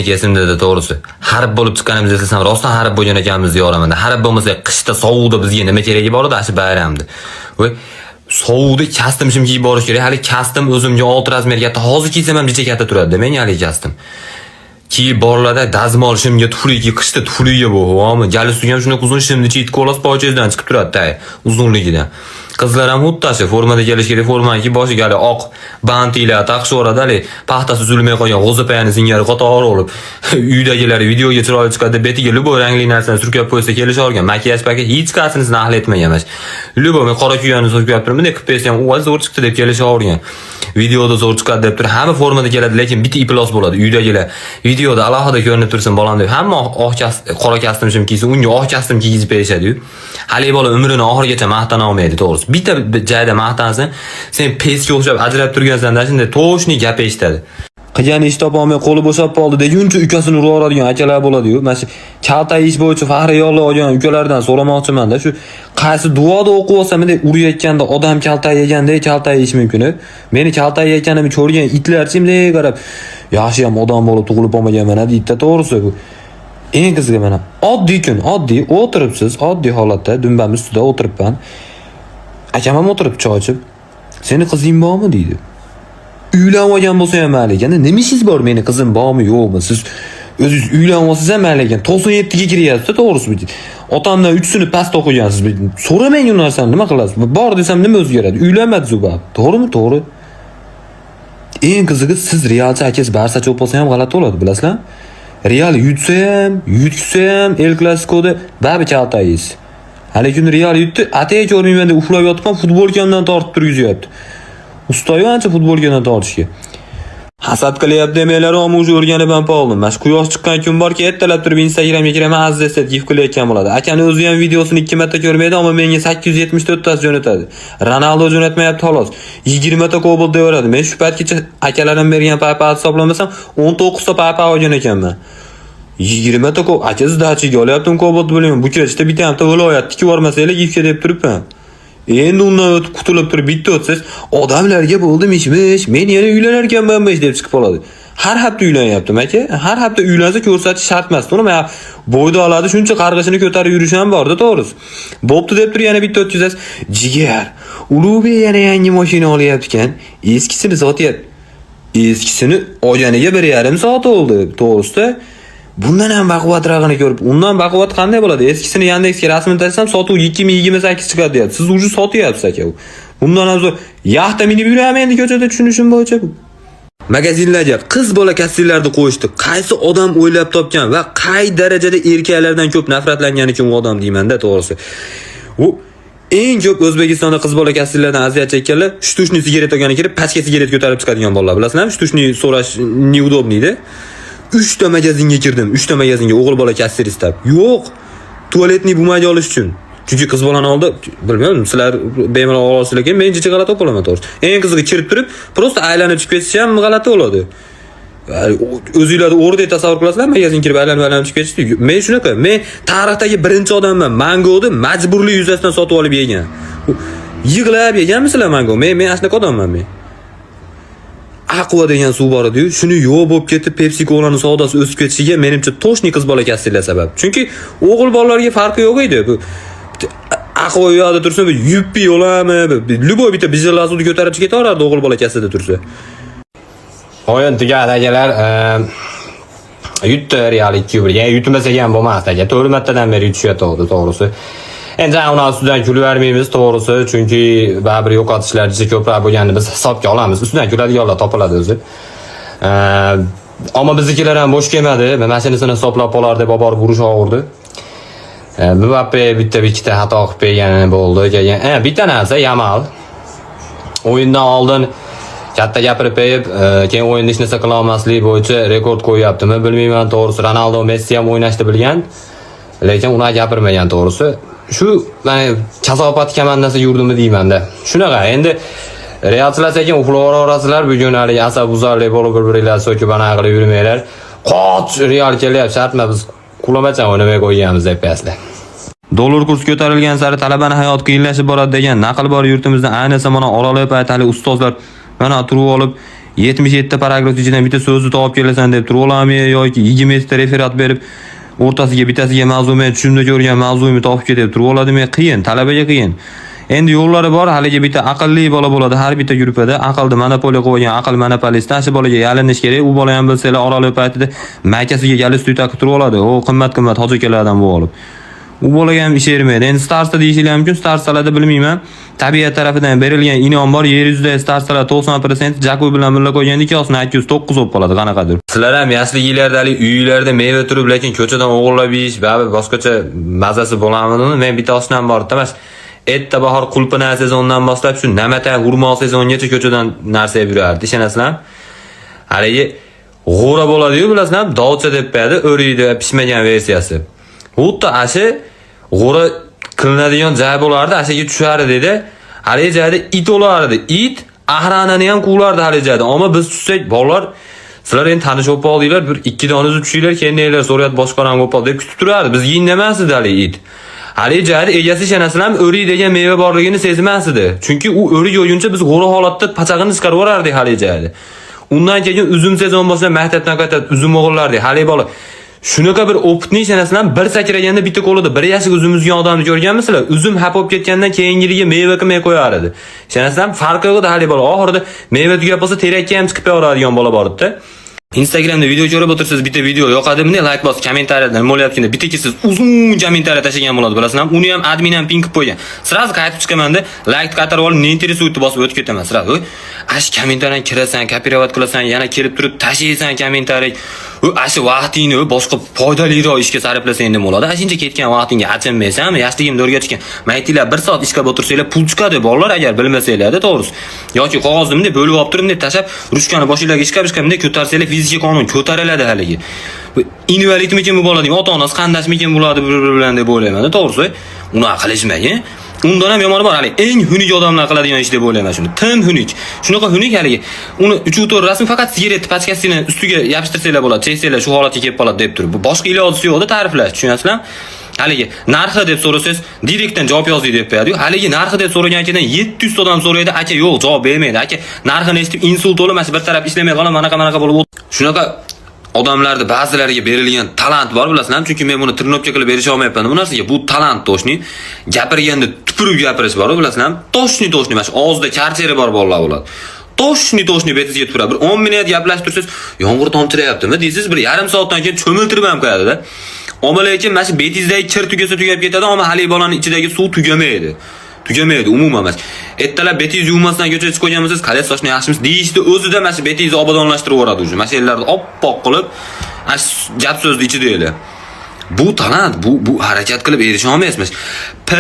Toshnik esimda, to'g'risi. Harib bo'lib chiqqanimizni eslasam, rostdan harib bo'lgan ekanmiz deya olaman. Harib bo'lmasa, qishda sovuqda bizga nima keragi bor edi shu bayramda? Voy, sovuqda kostyum shim kiyib borish kerak. Hali kostyum o'zimga 6 размер katta. Hozir kiysam ham jicha katta turadi. Menga hali kostyum. Kiyib boriladi, dazmol shimga tufli, qishda tufliga bu, vomi? Galstuk ham shunaqa uzun, shimni chiyitib olasiz, pochangizdan chiqib turadi tay uzunligidan. Qizlar ham xuddi shu formada kelish kerak, formani kiyib, boshiga hali oq bantiklar taqishaveradi, hali paxtasi uzilmay qolgan g'o'zapayani singari qator bo'lib, uydagilar videoga chiroyli chiqadi, betiga любой rangli narsani surkab qo'ysa kelisha olgan. Makiyaj paket hech qaysinisini ahli etmagan emas. Любой men qora kuyani surkab turib, bunday qilib qo'ysam, u zo'r chiqdi deb kelishavergan. Videoda zo'r chiqadi deb turib, hamma formada keladi, lekin bitta iflos bo'ladi. Uydagilar videoda alohida ko'rinib tursin bolam deb hamma oq qora kostyum shim kiysa, unga oq kostyum kiygizib berishadi-yu. Haligi bola umrini oxirigacha maqtana olmaydi, to'g'risi. Bitta joyda maqtansin, sen pesga o'xshab ajrab turgansan-da, shunday toshni gap eshitadi. Qilgan ish topolmay qo'li bo'shab qoldi deguncha ukasini uraveradigan akalar bo'ladi-yu. Mana shu kalta ish bo'yicha faxriy yo'lni olgan ukalardan so'ramoqchiman-da, shu qaysi duoda o'qib olsam, bunday urayotganda odam kalta yegandek kalta yeyish mumkin. Meni kalta yeyotganimni ko'rgan itlarchi bunday qarab, yaxshi ham odam bo'lib tug'ilib olmaganman deydi-da, to'g'risi bu. Eng qizig'i, mana oddiy kun, oddiy o'tiribsiz, oddiy holatda dumbam ustida o'tiribman. Akam ham o'tirib choy ichib, "Seni qizing bormi?" deydi. Uylanib olgan bo'lsa ham mayli ekan. Nima ishingiz bor meni qizim bormi, yo'qmi? Siz o'zingiz uylanib olsangiz ham mayli ekan. 97 ga kiryapsiz, to'g'risi. Otamdan 3 sinf pastda o'qigansiz. So'ramang u narsani, nima qilasiz? Bor desam nima o'zgaradi? Uylanmadi u baribir. To'g'rimi? To'g'ri. Eng qizig'i, siz realchi akangiz Barsachi bo'lib qolsa ham g'alati bo'ladi, bilasizlar? Real yutsa ham, yutsa ham El Clasico'da baribir kaltaysiz. Hali kuni Real yutdi, atay ko'rmayman deb uxlab yotibman, futbolkamdan tortib turgizyapti. Ustayu ancha futbolkadan tortishga. Hasad qilyapti demanglar, ammo уже o'rganib ham qoldim. Mana shu quyosh chiqqan kun borki, ertalab turib Instagramga kiraman, Aziz Esed gif qilayotgan bo'ladi. Akani o'zi ham videosini 2 marta ko'rmaydi, ammo menga 874 tasi jo'natadi. Ronaldo jo'natmayapti xolos. 20 ta Cobalt deyaveradi. Men shu paytgacha akalarim bergan paypal hisoblamasam 19 ta paypal olgan ekanman. 20 ta aka сдача ga olyaptim Cobalt bilmayman. Bu ketishda bitta hamta viloyat tikib yubormasanglar gifga deb turibman. Endi undan o'tib qutulib turib bitta o'tsangiz, odamlarga bo'ldi mish-mish, men yana uylanar ekanmanmish deb chiqib qoladi. Har hafta uylanyaptim aka. Har hafta uylansa ko'rsatish shart emas. Uni mana bo'yda oladi, shuncha qarg'ishini ko'tarib yurish ham borda, to'g'risi. Bo'pti deb turib yana bitta o'tkazasiz. Jigar, Ulug'bek yana yangi mashina olyapti ekan. Eskisini sotyapti. Eskisini olganiga 1,5 soat bo'ldi, to'g'risida. Bundan ham baquvvatrog'ini ko'rib, undan baquvvat qanday bo'ladi? Eskisini Yandexga rasmini tashlasam, sotuv 2028 chiqadi deyapti. Siz уже sotyapsiz aka. Bundan ham zo'r yaxta minib yuraman endi ko'chada, tushunishim bo'yicha. Magazinlarga qiz bola kassirlarni qo'yishdi. Qaysi odam o'ylab topgan va qay darajada erkaklardan ko'p nafratlangan ekan u odam deyman-da, to'g'risi. U eng ko'p O'zbekistonda qiz bola kassirlardan aziyat chekkanlar штучный sigaret olgani kirib, pachka sigaret ko'tarib chiqadigan bolalar. Bilasizlarmi? Штучный so'rash неудобный da. 3 ta magazinga kirdim. 3 ta magazinga o'g'il bola kassir istab. Yo'q. Туалетный бумага olish uchun. Chunki qiz bolani oldi, bilmayman, sizlar bemalol olasizlar, lekin men jicha g'alati bo'lib qolaman, to'g'risi. Eng qizig'i, kirib turib, просто aylanib chiqib ketish ham g'alati bo'ladi. O'zinglarni o'rdek tasavvur qilasizlar, magazin kirib aylanib aylanib chiqib ketishdi. Men shunaqa, men tarixdagi birinchi odamman, mangoni majburlik yuzasidan sotib olib yegan. Yig'lab yeganmisizlar mango? Men shunaqa odamman men. Aqua degan suv bor edi-yu, shuni yo'q bo'lib ketib, Pepsi Cola'ni savdosi o'sib ketishiga menimcha toshni qiz bola kassirlar sabab. Chunki o'g'il bolalarga farqi yo'q edi. Bu Aqua u yoqda tursin, bu yuppi yo'lami, любой bitta bijilla suvni ko'tarib chiqib ketaverardi o'g'il bola kassada tursa. O'yin tugadi, akalar. Yutdi Real 2-1. Yani yutmasak ham bo'lmasdi aka. 4 martadan beri yutishyapti, to'g'risi. Endi uni ustidan kulivermaymiz, to'g'risi, chunki baribir yo'qotishlar juda ko'proq bo'lganini biz hisobga olamiz. Ustidan kuladiganlar topiladi o'zi. Ammo biznikilar ham bo'sh kelmadi. Mashinasini hisoblab qolar deb olib borib urish og'irdi. Mbappe bitta ikkita xato qilib qo'ygani bo'ldi. Keyin bitta narsa, Yamal o'yindan oldin katta gapirib qo'yib, keyin o'yinda hech narsa qila olmaslik bo'yicha rekord qo'yyaptimi, bilmayman, to'g'risi. Ronaldo, Messi ham o'ynashni bilgan, lekin ular gapirmagan, to'g'risi. Shu mana kasofat komandasi yurdimi deymanda. Shunaqa, endi realchilar sekin uxlayverasizlar bugun, haligi asab buzarlik bo'lib bir-biringlar so'kib anaqa qilib yurmanglar. Qoch, Real kelyapti, shartma biz qulamachan o'ynamay qo'yganmiz deb qo'yasizlar. Dollar kursi ko'tarilgan sari talabani hayot qiyinlashib boradi degan naql bor yurtimizda. Ayniqsa mana orolay paytali ustozlar mana turib olib 77 ta paragraf ichidan bitta so'zni topib kelasan deb turib oladimi yoki 20 ta referat berib, o'rtasiga bittasiga mavzu, men tushimda ko'rgan mavzuyimni topib kel deb turib oladimi? Qiyin, talabaga qiyin. Endi yo'llari bor, haligi bitta aqlli bola bo'ladi har bitta gruppada, aqlni monopoliya qilib olgan aql monopolisti, shu bolaga yalinish kerak. U bola ham, bilsanglar, oraliq paytida maykasiga galstuk taqib turib oladi. U qimmat-qimmat hoji akalardan bo'lib olib. U bolaga ham ish bermaydi. Endi староста deyishinglar mumkin, староста larda bilmayman. Tabiat tarafidan berilgan inom bor, yer yuzidagi староста lar 90% Jaku bilan birga qo'yganda ikkosini IQ 9 bo'lib qoladi qanaqadir. Sizlar ham yoshliginglarda hali uylarda meva turib, lekin ko'chadan o'g'irlab yeyish baribir boshqacha mazasi bo'lamidi? Men bitta oshnam bor, emas. Erta bahor qulpinay sezonidan boshlab shu namata xurmo sezonigacha ko'chadan narsa yeb yurardi. Ishonasizlarmi? Haligi g'o'ra bo'ladi-yu, bilasizlarmi? Dovcha deb qo'yadi, o'riydi pishmagan versiyasi. Xuddi ashi g'o'ra qilinadigan joy bo'lardi, ashaga tushardi dedi. Haligi joyda it bo'lardi. It охрана ni ham quvlardi haligi joyda. Ammo biz tushsak, bolalar, sizlar endi tanish bo'lib qoldinglar, bir ikki dona uzib tushinglar, keyin so'rayapti, boshqaram bo'lib qoldi deb kutib turardi. Bizga indamas edi haligi it. Haligi joyda egasi, ishonasizlarmi, o'rik degan meva borligini sezmas edi. Chunki u o'rik yo'guncha biz g'o'ra holatda pachag'ini chiqarib yuborardik haligi joyda. Undan keyin uzum sezon bo'lsa, maktabdan qaytib uzum o'g'irlardik. Haligi bola shunaqa bir опытный, ishonasizlarmi, bir sakraganda bitta qo'lida bir yashik uzum uzgan odamni ko'rganmisizlar? Uzum xafa bo'lib ketgandan keyingiligi meva qilmay qo'yar edi. Ishonasizlarmi, farqi yo'q edi haligi bola. Oxirida meva tugab qolsa, terakka ham chiqib yuboradigan bola bor edi. Instagramda video ko'rib o'tirsiz, bitta video yoqadi, bunday like bosib, kommentariyada nima bo'lyapti deb bitta siz uzun kommentariya tashlagan bo'ladi, bilasizlarmi? Uni ham admin ham pin qilib qo'ygan. Сразу qaytib chiqamanda, like qaytarib olib, не интересует bosib o'tib ketaman сразу. Ash kommentariyani kirasan, копировать qilasan, yana kelib turib tashlaysan kommentariy. U ashi vaqtingni boshqa foydaliroq ishga sarflasang nima bo'ladi? Ashuncha ketgan vaqtingga achinmaysanmi? Yoshligimda o'rgatishgan. Maytinglar, bir soat ishlab o'tirsanglar pul chiqadi, bolalar, agar bilmasanglar-da, to'g'risi. Yoki qog'ozni bunday bo'lib olib turib, bunday tashlab, ruchkani boshinglarga ishqab ishqab bunday ko'tarsanglar, fizika qonun ko'tariladi haligi. Bu invalidmikin bu bola deyman, ota-onasi qandashmikin bo'ladi bir-biri bilan deb o'ylayman, to'g'risi. Unaqa qilishmagin. Undan ham yomoni bor, haligi eng xunuk odamlar qiladigan ish deb o'ylayman shuni. Tim xunuk. Shunaqa xunuk haligi. Uni 3 to'rt rasm faqat sigaret pachkasini ustiga yopishtirsanglar bo'ladi, cheksanglar shu holatga kelib qoladi deb turib. Bu boshqa ilojisi yo'qda ta'riflash, tushunasizlarmi? Haligi narxi deb so'rasangiz, direktdan javob yozdik deb qo'yadi-yu. Haligi narxi deb so'ragan akadan 700 odam so'raydi, aka yo'q, javob bermaydi. Aka narxini eshitib insult bo'lib, mana shu bir taraf ishlamay qolib, manaqa manaqa bo'lib, shunaqa odamlarda ba'zilariga berilgan talant bor, bilasizlarmi? Chunki men buni тренировка qilib erisha olmayapman bu narsaga. Bu talant точный. Gapirganda tupurib gapirish bor, bilasizlarmi? Точный, точный mana shu og'zida karcheri bor bolalar bo'ladi. Точный, точный betingizga tupuradi. Bir 10 minut gaplashib tursangiz, yomg'ir tomchilayaptimi deysiz, bir yarim soatdan keyin cho'miltirib ham qo'yadi-da. Ammo lekin mana shu betingizdagi kir tugasa tugab ketadi, ammo haligi bolani ichidagi suv tugamaydi. Tugamaydi umuman emas. Ertalab betingizni yuvmasdan ko'chaga chiqib qo'yganmisiz, qalay, sochni yaxshimisiz deyishdi o'zida mana shu betingizni obodonlashtirib yuboradi уже. Mana shu yerlarni oppoq qilib, ana shu gap so'zni ichida. Bu talant, bu harakat qilib erisha olmaysiz. P,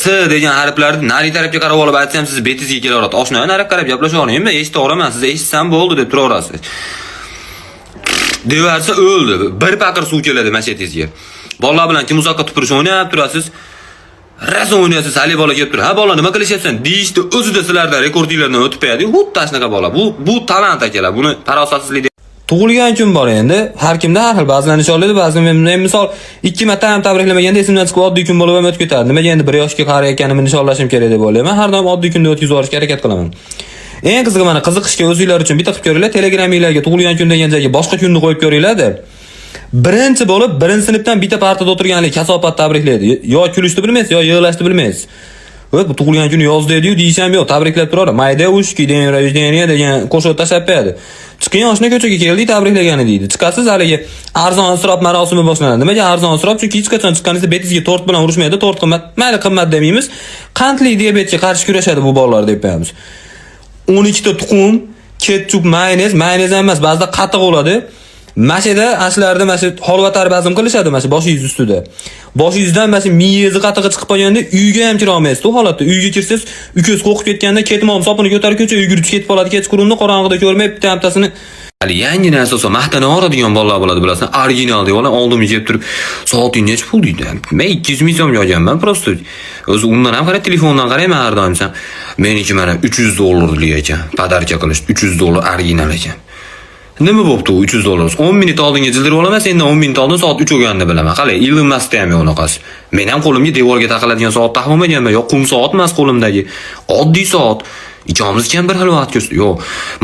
S degan harflarni nari tarafga qarab olib aytsam, siz betingizga kelaveradi. Oshna nariga qarab gaplasha olmayman, eshita siz eshitsam bo'ldi deb turaverasiz. Deversa o'ldi. Bir paqir suv keladi mana shu yetingizga. Bolalar bilan kim uzoqqa tupurish o'ynab turasiz. Rosa o'ynaysiz, hali bola kelib turib, "Ha bola, nima qilishyapsan?" deyishdi o'zida sizlarda rekordinglardan o'tib qo'yadi. Xuddi shunaqa bola. Bu talant, akalar. Buni farosatsizlik. Tug'ilgan kun bor endi. Har kimda har xil, ba'zilar nishonlaydi, ba'zilar men misol ikki marta ham tabriklamaganda esimdan chiqib oddiy kun bo'lib ham o'tib ketadi. Nimaga endi bir yoshga qarayotganimni nishonlashim kerak deb o'ylayman. Har doim oddiy kunda o'tkazib yuborishga harakat qilaman. Eng qizig'i, mana qiziqishga o'zinglar uchun bitta qilib ko'ringlar, Telegraminglarga tug'ilgan kun degan joyga boshqa kunni qo'yib ko'ringlar-da. Birinchi bo'lib, birinchi sinfdan bitta partada o'tirganlik kasofat tabriklaydi. Yo kulishni bilmaysiz, yo yig'lashni bilmaysiz. "Voy, bu tug'ilgan kuni yozdi edi-yu" deyish ham yo'q, tabriklab turadi. "Mayda ушки, день рождения" degan qo'shiq tashlab qo'yadi. Chiqing, oshna, ko'chaga keldik tabriklagani deydi. Chiqasiz, haligi arzon isrof marosimi boshlanadi. Nimaga arzon isrof? Chunki hech qachon chiqqaningizda betingizga tort bilan urishmaydi. Tort qimmat, mayli, qimmat demaymiz. Qandli diabetga qarshi kurashadi bu bolalar deb qo'yamiz. 12 ta tuxum, ketchup, mayonez, mayonez ham emas, ba'zida qatiq bo'ladi. Mashida ashlarda mana shu holvatar bazm qilishadi mana shu boshingiz ustida. Boshingizdan mana shu miyangizni qatig'i chiqib qolganda uyga ham kira olmaysiz. U holatda uyga kirsangiz, ukangiz qo'rqib ketganda ketmon sopini ko'tarib ko'chaga yugurib ketib qoladi. Kechqurunni qorong'ida ko'rmay bitta-bittasini. Hali yangi narsa olsa maqtana oladigan bolalar bo'ladi, bilasan. Original deb olib oldimga kelib turib, "Soating nechi pul?" deydi. Men 200 ming so'mga olganman просто. O'zi undan ham qarab, telefondan qarayman har doim san. Meniki mana 300 dollarlik ekan. Подарка qilishdi. 300 dollar, original ekan. Nima bo'pti u 300 dollar? 10 minut oldinga jildirib olaman, sendan 10 minut oldin soat 3 bo'lganini bilaman. Qalay, Elon Muskda ham yo'q unaqasi. Men ham qo'limga devorga taqiladigan soat taqib olmaganman, yo'q, qum soat emas qo'limdagi. Oddiy soat. Ikkovimizniki ham bir xil vaqt ko'rsa. Yo'q,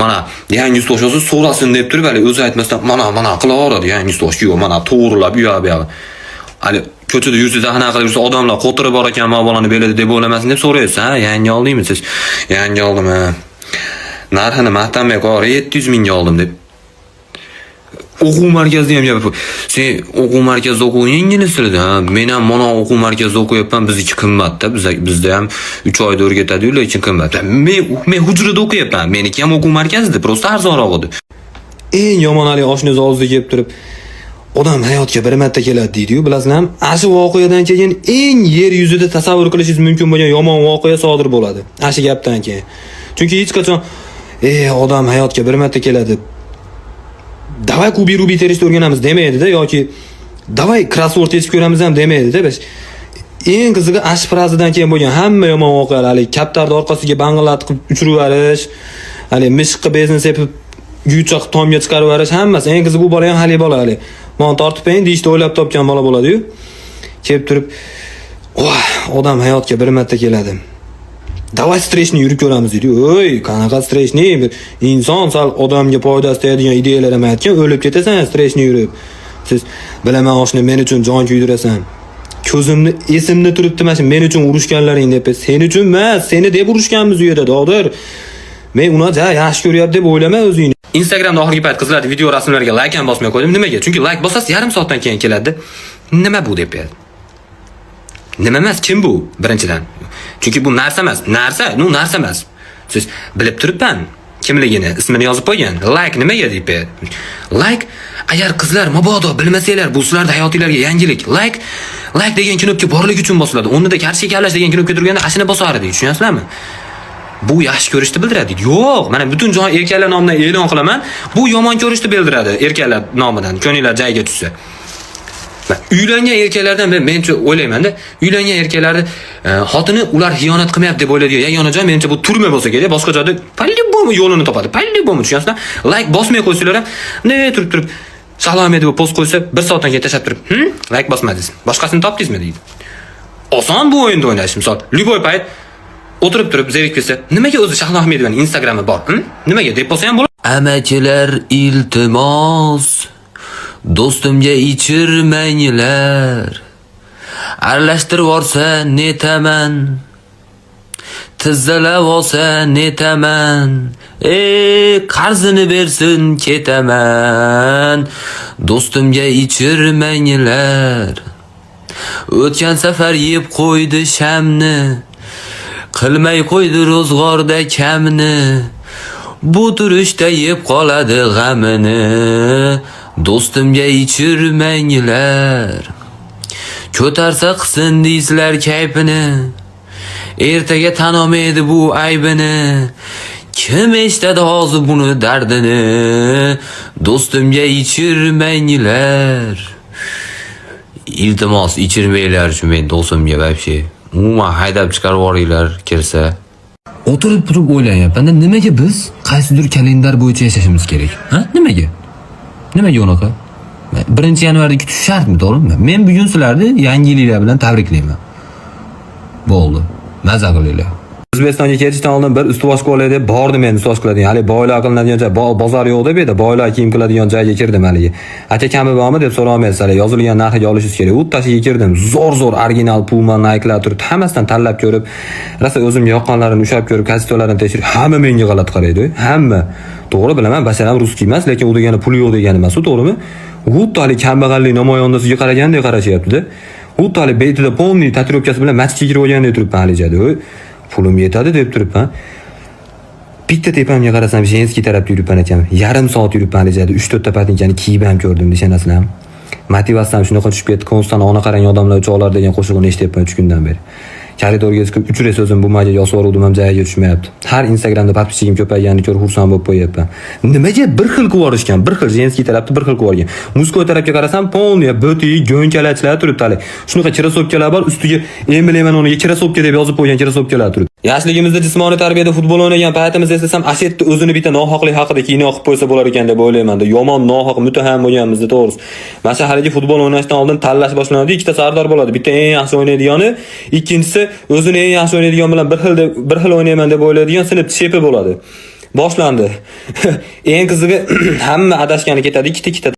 mana yangi ustosh olsa so'rasin deb turib, hali o'zi aytmasdan mana mana qilaveradi yangi ustosh. Yo'q, mana to'g'rilab u yoq bu yoq. Hali ko'chada yursa, anaqa qilib yursa, odamlar qo'tirib bor ekan mana bolani belida deb o'ylamasin deb so'raysiz, ha, yangi oldingmi siz? Yangi oldim, ha. Narxini maqtanmay qo'y, 700 mingga oldim deb. O'quv markazida ham gap. Sen o'quv markazida o'qiging ingliz tilida, ha? Men ham mana o'quv markazida o'qiyapman, bizniki qimmatda, bizda ham 3 oyda o'rgatadi-yu, lekin qimmat. Men hujrada o'qiyapman, meniki ham o'quv markazida, просто arzonroq edi. Eng yomon hali oshnangiz oldiga kelib turib, odam hayotga bir marta keladi deydi-yu, bilasizlarmi? Ana shu voqeadan keyin eng yer yuzida tasavvur qilishingiz mumkin bo'lgan yomon voqea sodir bo'ladi. Ana shu gapdan keyin. Chunki hech qachon odam hayotga bir marta keladi. Давай кубик Рубик terishni o'rganamiz demaydi-da yoki давай кроссворд yechib ko'ramiz ham demaydi-da. Biz eng qizig'i ash frazadan keyin bo'lgan hamma yomon voqealar, hali kaptarni orqasiga bang'illatib qilib uchirib yuborish, hali mishiqqa benzin sepib guycha qilib tomga chiqarib yuborish hammasi. Eng qizig'i u bola ham haligi bola hali. Mana tortib qo'ying deyishdi o'ylab topgan bola bo'ladi-yu. Kelib turib, "Voh, odam hayotga bir marta keladi. Давай встречный yurib ko'ramiz" deydi. Oy, qanaqa встречный? Bir inson sal odamga foydasi tegadigan ideyalar ham aytgan, o'lib ketasan встречный yurib. Siz bilaman oshna, men uchun jon kuydirasan. Ko'zimni esimda turibdi mana shu men uchun urushganlaring deb. Sen uchun emas, seni deb urushganmiz u yerda, dodir. Men uni ja yaxshi ko'ryapti deb o'ylama o'zingni. Instagramda oxirgi payt qizlar video rasmlarga like ham bosmay qo'ydim. Nimaga? Chunki like bosasiz, yarim soatdan keyin keladi. Nima bu deb beradi. Nima emas, kim bu? Birinchidan. Chunki bu narsa emas. Narsa, ну narsa emas. Siz bilib turibman kimligini, ismini yozib qo'ygan. Like nimaga deb beradi. Like agar qizlar mabodo bilmasanglar, bu sizlarning hayotinglarga yangilik. Like degan knopka borligi uchun bosiladi. O'rnida kartochka kavlash degan knopka turganda ashuni bosar edik, tushunyapsizlarmi? Bu yaxshi ko'rishni bildiradi. Yo'q, mana butun jahon erkaklar nomidan e'lon qilaman. Bu yomon ko'rishni bildiradi erkaklar nomidan. Ko'ngillar joyiga tushsa. Uylangan erkaklardan men o'ylaymanda, uylangan erkaklarni xotini ular xiyonat qilmayapti deb o'ylaydigan yagona joy menimcha bu turma bo'lsa kerak. Boshqa joyda по-любому yo'lini topadi. По-любому, tushunyapsizlar? Like bosmay qo'ysanglar ham, ne turib turib Salom deb post qo'ysa, bir soatdan keyin tashlab turib, like bosmadingiz. Boshqasini topdingizmi deydi. Oson bu o'yinda o'ynash. Misol, любой payt o'tirib turib zerikib ketsa, nimaga o'zi Shahlo Ahmedovaning Instagrami bor? Hm? Nimaga deb bo'lsa ham bo'ladi. Amakilar, iltimos, do'stimga ichirmanglar. Aralashtirib yuborsa netaman. Tizzalab olsa netaman. Qarzini bersin ketaman. Do'stimga ichirmanglar. O'tgan safar yeb qo'ydi shamni. Qilmay qo'ydi ro'zg'orda kamni. Bu turishda yeb qoladi g'amini. Do'stimga ichirmanglar. Ko'tarsa qilsin deysizlar kayfini. Ertaga tanolmaydi bu aybini. Kim eshitadi hozir buni dardini? Do'stimga ichirmanglar. Iltimos, ichirmanglar shu men do'stimga вообще. Umuman haydab chiqarib yuboringlar kelsa. O'tirib turib o'ylanyapman-da, nimaga biz qaysidir kalendar bo'yicha yashashimiz kerak? Ha? Nimaga? Nimaga unaqa? 1-yanvarda kutish shartmi, to'g'rimi? Men bugun sizlarni yangi yilinglar bilan tabriklayman. Bo'ldi. Maza qilinglar. O'zbekistonga kelishdan oldin bir ustuvosh olay deb bordim endi ustuvosh qiladigan. Hali boylar qilinadigan joy, bozor yo'q deb edi. Boylar kiyim qiladigan joyga kirdim haligi. Aka, kami bormi deb so'ramaysiz, hali yozilgan narxiga olishingiz kerak. U tashiga kirdim. Zo'r zo'r original Puma, Nike'lar turibdi. Hammasidan tanlab ko'rib, rosa o'zimga yoqqanlarini ushlab ko'rib, качество larini tekshirib, hamma menga g'alati qaraydi. Hamma. To'g'ri bilaman, basharam русский emas, lekin u degani puli yo'q degani emas, u to'g'rimi? Xuddi hali kambag'allik namoyondasiga qaragandek qarashyapti-da. Xuddi hali betida полный tatuirovkasi bilan masjidga kirib olgandek turibman hali. Pulim yetadi deb turibman. Bitta tepamga qarasam, женский tarafda yuribman ekan. Yarim soat yuribman hali. 3-4 ta patinkani kiyib ham ko'rdim, ishonasizlarmi? Motivatsiyam shunaqa tushib ketdi. Konstan ona qarang odamlar uchoqlar degan qo'shig'ini eshityapman 3 kundan beri. Koridorga chiqib 3 ret so'zim bu maga yozib yubordim ham joyiga tushmayapti. Har Instagramda подписчик im ko'payganini ko'rib xursand bo'lib qo'yapman. Nimaga bir xil qilib yuborishgan? Bir xil женский tarafda bir xil qilib yuborgan. Мужской tarafga qarasam, полный bo'ti, go'nkalachilar turibdi hali. Shunaqa krossovkalar bor, ustiga emblema o'rniga krossovka deb yozib qo'ygan krossovkalar turibdi. Yoshligimizda jismoniy tarbiyada futbol o'ynagan paytimizni eslasam, ashu yerda o'zini bitta nohaqlik haqida kino qilib qo'ysa bo'lar ekan deb o'ylayman. Yomon nohaq muttaham bo'lganmizda, to'g'risi. Mana shu haligi futbol o'ynashdan oldin tanlash boshlanadi, ikkita sardor bo'ladi. Bitta eng yaxshi o'ynaydigani, ikkinchisi o'zini eng yaxshi o'ynaydigan bilan bir xil deb, bir xil o'ynayman deb o'ylaydigan sinf shefi bo'ladi. Boshlandi. Eng qizig'i, hamma adashgani ketadi, ikkita ikkita.